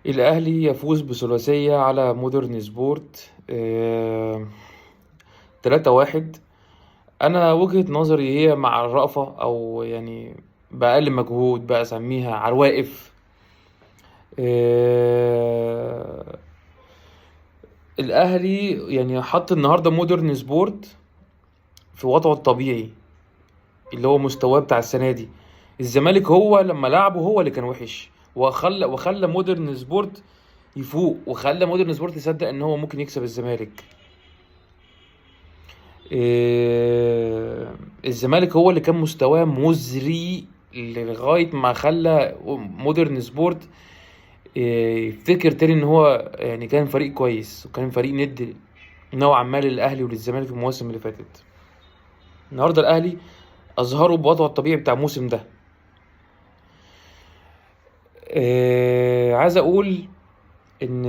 الأهلي يفوز بثلاثية على مودرن سبورت 3-1. أنا وجهة نظري هي مع الرأفة، أو يعني بأقل مجهود بقى أسميها على الواقف. الأهلي يعني حط النهاردة مودرن سبورت في وضعه الطبيعي اللي هو مستواه بتاع السنة دي. الزمالك هو لما لعبه هو اللي كان وحش، وخلى مودرن سبورت يفوق، وخلى مودرن سبورت يصدق ان هو ممكن يكسب الزمالك. الزمالك هو اللي كان مستواه مزري لغاية ما خلى مودرن سبورت يفتكر تاني ان هو يعني كان فريق كويس وكان فريق ند نوعا ما للاهلي وللزمالك في المواسم اللي فاتت. النهارده الاهلي اظهروا بوضعه الطبيعي بتاع الموسم ده. عايز اقول ان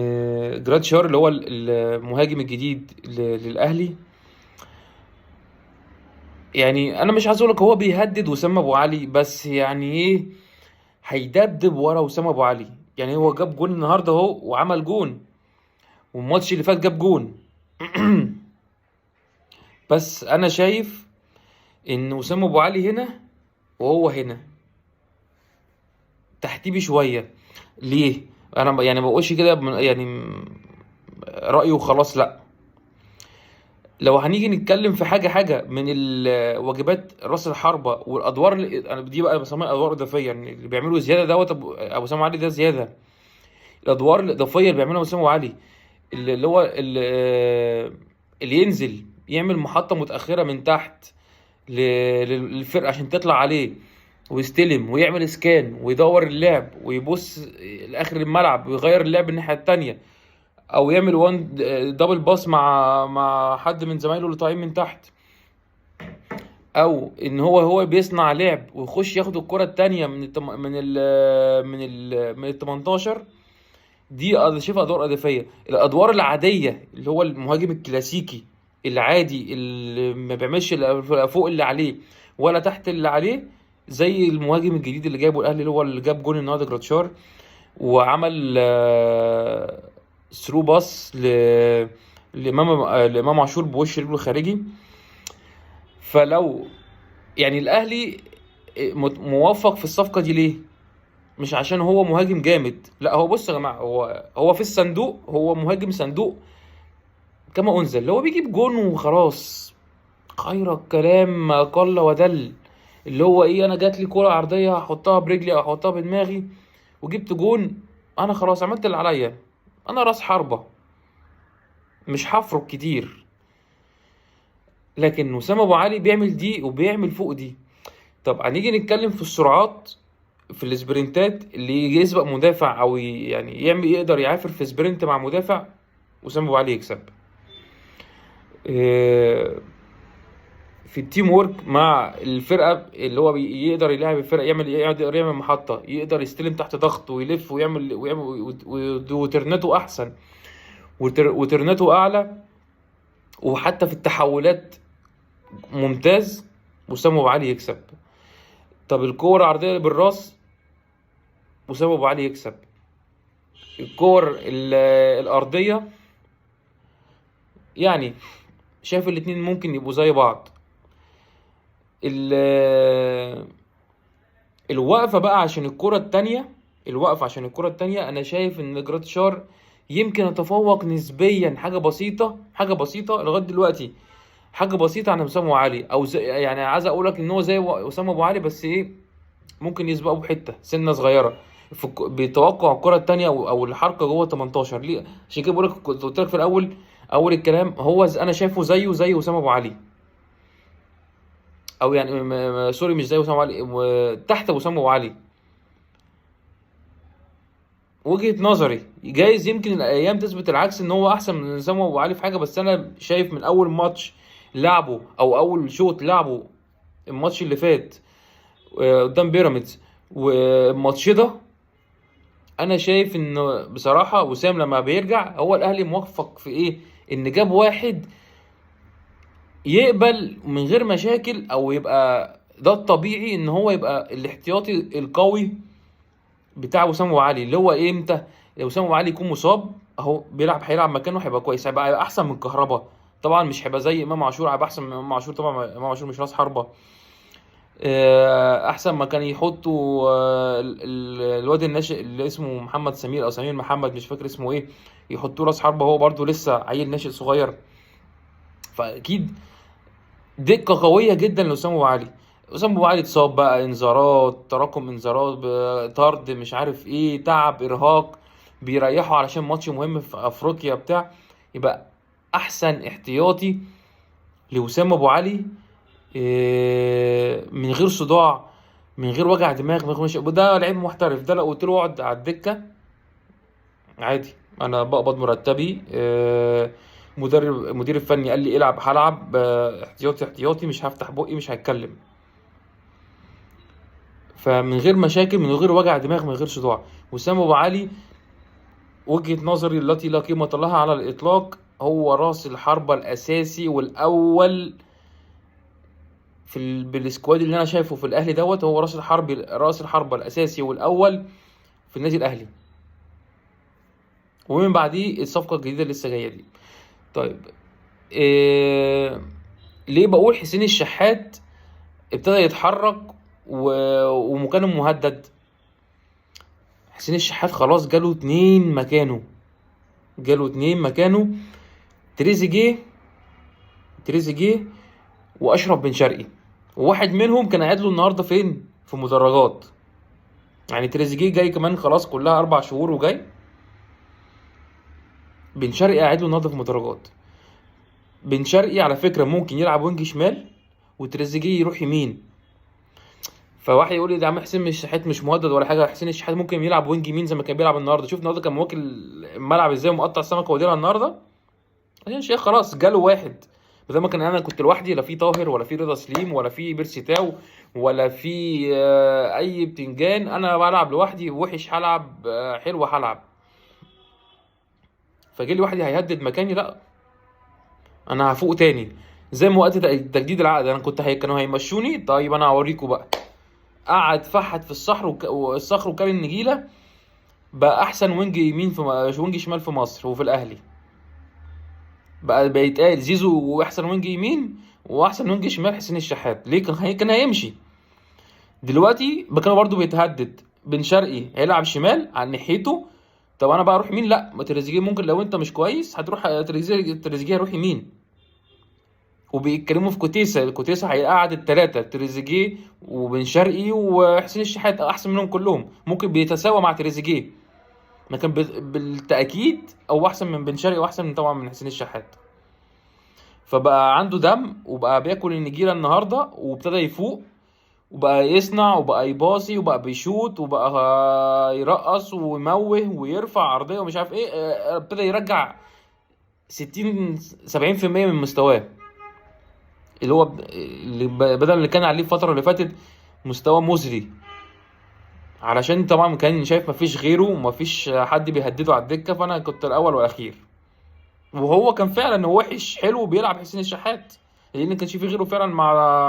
جرادشار اللي هو المهاجم الجديد للاهلي، يعني انا مش عايز اقول لك هو بيهدد وسام ابو علي، بس يعني ايه، هيدبدب ورا وسام ابو علي. يعني هو جاب جون النهارده اهو وعمل جون، والماتش اللي فات جاب جون. بس انا شايف ان وسام ابو علي هنا وهو هنا تحتيه بشوية. ليه؟ انا يعني ما بقولش كده يعني رايه وخلاص، لا. لو هنيجي نتكلم في حاجة من الواجبات راس الحربة والادوار اللي انا دي بقى بسميها ادوار اضافية، يعني اللي بيعملوا زيادة دوت ابو سام علي ده زيادة. الادوار الاضافية اللي بيعملها وسام ابو علي، اللي هو اللي ينزل يعمل محطة متاخرة من تحت للفرقة عشان تطلع عليه ويستلم ويعمل scan ويدور اللعب ويبص لاخر الملعب ويغير اللعب الناحية التانية، او يعمل one double pass مع حد من زمايله اللي طالعين من تحت، او ان هو بيصنع لعب ويخش ياخد الكره التانية من التم من ال من ال من ال 18. دي انا شايفها ادوار اضافية. الادوار العادية اللي هو المهاجم الكلاسيكي العادي اللي ما بيعملش لا فوق اللي عليه ولا تحت اللي عليه، زي المهاجم الجديد اللي جابه الاهلي اللي هو اللي جاب جون النهارده جراتشار، وعمل through pass لامام عاشور بوش رجله الخارجي. فلو يعني الاهلي موفق في الصفقة دي ليه؟ مش عشان هو مهاجم جامد، لا. هو بص يا جماعة، هو في الصندوق، هو مهاجم صندوق كما انزل، هو بيجيب جون وخلاص، خير الكلام ما قل ودل. اللي هو ايه، انا جات لي كرة عرضية هحطها برجلي او احطها بدماغي وجبت جون، انا خلاص عملت اللي عليا، انا راس حربة مش هفرق كتير. لكن وسام ابو علي بيعمل دي وبيعمل فوق دي. طب هنيجي نتكلم في السرعات في ال sprintات، اللي يسبق مدافع او يعني يعمل، يقدر يعافر في sprint مع مدافع، وسام ابو علي يكسب. في ال team work مع الفرقة، اللي هو يقدر يلعب الفرقة، يقدر يعمل محطة، يقدر يستلم تحت ضغط ويلف ويعمل وترنته احسن وترنته اعلى، وحتى في التحولات ممتاز. وسام ابو علي يكسب. طب الكور العرضية بالراس، وسام ابو علي يكسب. الكور الارضية، يعني شايف الاتنين ممكن يبقوا زي بعض. الوقفة بقى عشان الكره التانية، الوقفة عشان الكره التانية، انا شايف ان جراتشار يمكن يتفوق نسبيا، حاجة بسيطة، حاجة بسيطة لغاية دلوقتي، حاجة بسيطة عن وسام ابو علي، او زي يعني عايز اقول لك ان هو زي وسام ابو علي، بس ايه، ممكن يسبقه بحته سنة صغيرة في بتوقع الكره التانية او الحركة جوه 18. ليه؟ عشان كده بقول لك، كنت قلت لك في الاول، اول الكلام، هو انا شايفه زيه زي وسام ابو علي، او يعني sorry، مش زي وسام ابو علي، تحت وسام ابو علي. وجهة نظري، جايز يمكن الايام تثبت العكس ان هو احسن من وسام ابو علي في حاجة، بس انا شايف من اول ماتش لعبه او اول شوط لعبه الماتش اللي فات، قدام بيراميدز والماتش ده، انا شايف ان بصراحة وسام لما بيرجع هو الاهلي موفق في ايه، ان جاب واحد يقبل من غير مشاكل، او يبقى ده الطبيعي ان هو يبقى الاحتياطي القوي بتاع وسام ابو علي، اللي هو ايه، امتى لو وسام ابو علي يكون مصاب اهو بيلعب، هيلعب مكانه، هيبقى كويس، هيبقى احسن من كهربا. طبعا مش هيبقى زي امام عاشور، هيبقى احسن من امام عاشور، طبعا امام عاشور مش راس حربه. احسن ما كان يحطوا الواد الناشئ اللي اسمه محمد سمير او سمير محمد، مش فاكر اسمه ايه، يحطوه راس حربه، هو برده لسه عيل ناشئ صغير. فاكيد دقه قوية جدا لوسام ابو علي. وسام ابو علي اتصاب بقى، انذارات، تراكم انذارات، طرد، مش عارف ايه، تعب، ارهاق، بيريحوا علشان ماتش مهم في افريقيا بتاع. يبقى احسن احتياطي لوسام ابو علي، من غير صداع، من غير وجع دماغ، من غير مش... ده لعيب محترف، ده لو قلت له اقعد على الدكة عادي، انا بقبض مرتبي، مدير الفني قال لي العب هلعب، احتياطي احتياطي، مش هفتح بقي، مش هتكلم. فمن غير مشاكل، من غير وجع دماغ، من غير صداع. وسام ابو علي وجهة نظري التي لا قيمة لها على الإطلاق، هو راس الحربة الأساسي والأول في بال squad اللي أنا شايفه في الأهلي دوت، هو راس الحربة الأساسي والأول في النادي الأهلي، ومن بعديه الصفقة الجديدة اللي لسه جاية دي. طيب ليه بقول حسين الشحات ابتدى يتحرك ومكانه مهدد؟ حسين الشحات خلاص جاله 2 مكانه، جاله 2 مكانه، تريزيجيه واشرف بن شرقي، وواحد منهم كان قاعد له النهارده فين؟ في مدرجات. يعني تريزيجيه جاي كمان خلاص كلها 4 شهور وجاي، بن شرقي قاعد له النهارده في مدرجات. بن شرقي على فكرة ممكن يلعب wing شمال وتريزيجيه يروح يمين. فواحد يقول لي ده عم حسين الشحات مش مهدد ولا حاجة، حسين الشحات ممكن يلعب wing يمين زي ما كان بيلعب النهارده. شوف النهارده كان واكل الملعب ازاي ومقطع السمكة وديلها النهارده، عشان شيخ خلاص جاله واحد. بدل ما كان انا كنت لوحدي، لا في طاهر ولا في رضا سليم ولا في بيرسي تاو ولا في اي بتنجان، انا بلعب لوحدي، وحش هلعب، حلو هلعب. فجه لي واحد هيهدد مكاني، لا انا هفوق تاني. زي ما وقت تجديد العقد انا كنت كانوا هيمشوني، طيب انا هوريكم بقى. قعد فحت في الصخر والصخر وكان النجيله، بقى احسن wing يمين في wing شمال في مصر وفي الاهلي. بقى بيتقال زيزو واحسن wing يمين واحسن wing شمال حسين الشحات. ليه؟ كان هيمشي. دلوقتي بقى برضه بيتهدد، بن شرقي هيلعب شمال على ناحيته، طب انا بقى اروح يمين؟ لا، ما تريزيجيه ممكن لو انت مش كويس هتروح تريزيجيه هيروح يمين. وبيتكلموا في كوتيسا، كوتيسا هيقعد الثلاثة، تريزيجيه وبن شرقي وحسين الشحات، احسن منهم كلهم، ممكن بيتساوى مع تريزيجيه، لكن بالتاكيد او احسن من بن شرقي واحسن من طبعا من حسين الشحات. فبقى عنده دم وبقى بياكل النجيله النهارده، وابتدى يفوق وبقى يصنع وبقى يباصي وبقى بيشوط وبقى يرقص ويموه ويرفع عرضية ومش عارف ايه، ابتدى يرجع 60-70% من مستواه اللي هو اللي بدل اللي كان عليه الفترة اللي فاتت مستوى مزري، علشان طبعا كان شايف مفيش غيره ومفيش حد بيهدده على الدكة، فانا كنت الاول والاخير. وهو كان فعلا وحش حلو بيلعب حسين الشحات، لان ما كانش فيه غيره فعلا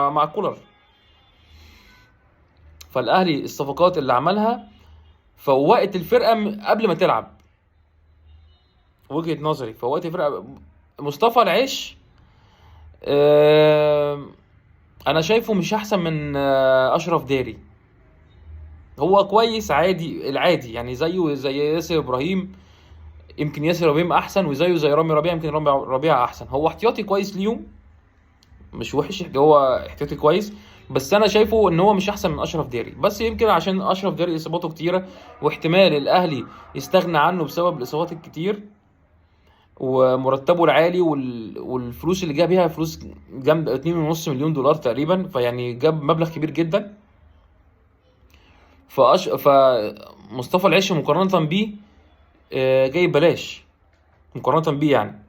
مع كولر. فالاهلي الصفقات اللي عملها فوقت الفرقة قبل ما تلعب، وجهه نظري فوقت الفرقة. مصطفى العيش انا شايفه مش احسن من اشرف داري، هو كويس عادي العادي يعني، زيه زي ياسر ابراهيم، يمكن ياسر ابراهيم احسن، وزيه زي رامي ربيعة، يمكن رامي ربيعة احسن. هو احتياطي كويس ليهم، مش وحش، هو احتياطي كويس، بس انا شايفه ان هو مش احسن من اشرف داري، بس يمكن عشان اشرف داري اصاباته كتيرة، واحتمال الاهلي يستغنى عنه بسبب الاصابات الكتير ومرتبة العالي والفلوس اللي جاب بيها فلوس جامدة، 2.5 مليون دولار تقريبا، فيعني جاب مبلغ كبير جدا. فمصطفى العش مقارنة بيه جاي بلاش مقارنة بيه يعني.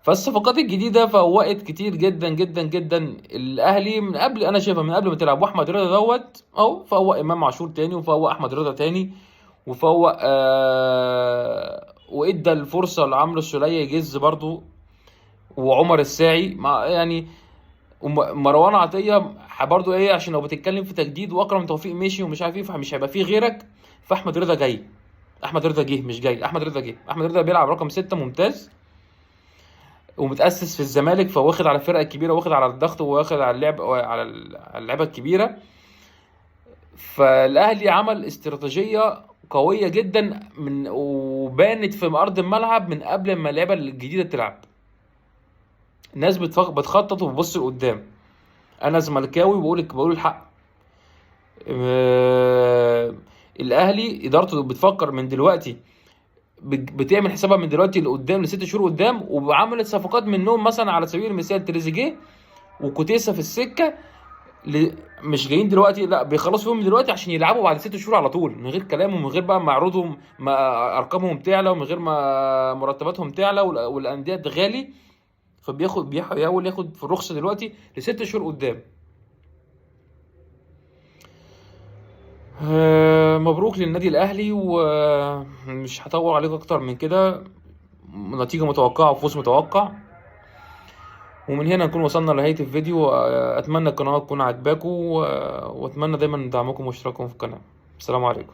فالصفقات الجديدة فوقت كتير جدا جدا جدا الاهلي من قبل، انا شايفها من قبل ما تلعب. واحمد رضا دوت اهو فوق امام عاشور تاني، وفوق احمد رضا تاني، وفوق وادى الفرصة لعمرو السوليه يجز برضو، وعمر الساعي مع يعني، ومروان عطية برضو ايه، عشان لو بتتكلم في تجديد واكرم توفيق مشي ومش عارف ايه، فمش هيبقى فيه غيرك. فاحمد رضا جاي، احمد رضا جه، مش جاي، احمد رضا جه. احمد رضا بيلعب رقم 6 ممتاز، ومتاسس في الزمالك، فواخد على الفرقة الكبيرة، واخد على الضغط، واخد على اللعب، على اللعبة الكبيرة. فالاهلي عمل استراتيجية قوية جدا من وبانت في ارض الملعب من قبل ما اللعيبة الجديدة تلعب. الناس بتخطط وبتبص لقدام. انا زملكاوي بقول الحق. الاهلي ادارته بتفكر من دلوقتي، بتعمل حسابها من دلوقتي لقدام، لست شهور قدام، وعملت صفقات منهم مثلا على سبيل المثال تريزيجيه وكوتيسا في السكة، مش جايين دلوقتي، لا بيخلصوا فيهم دلوقتي عشان يلعبوا بعد 6 شهور على طول، من غير كلام ومن غير بقى ما عروضهم، ما ارقامهم تعلى، ومن غير ما مرتباتهم تعلى، والاندية تغالي. فبياخد، بيحاول ياخد في الرخصة دلوقتي لست شهور قدام. مبروك للنادي الاهلي، ومش هطول عليكم اكتر من كده. نتيجة متوقعه وفوز متوقع. ومن هنا نكون وصلنا لنهاية الفيديو. اتمنى القناة تكون عجباكم، واتمنى دايما دعمكم واشتراككم في القناة. السلام عليكم.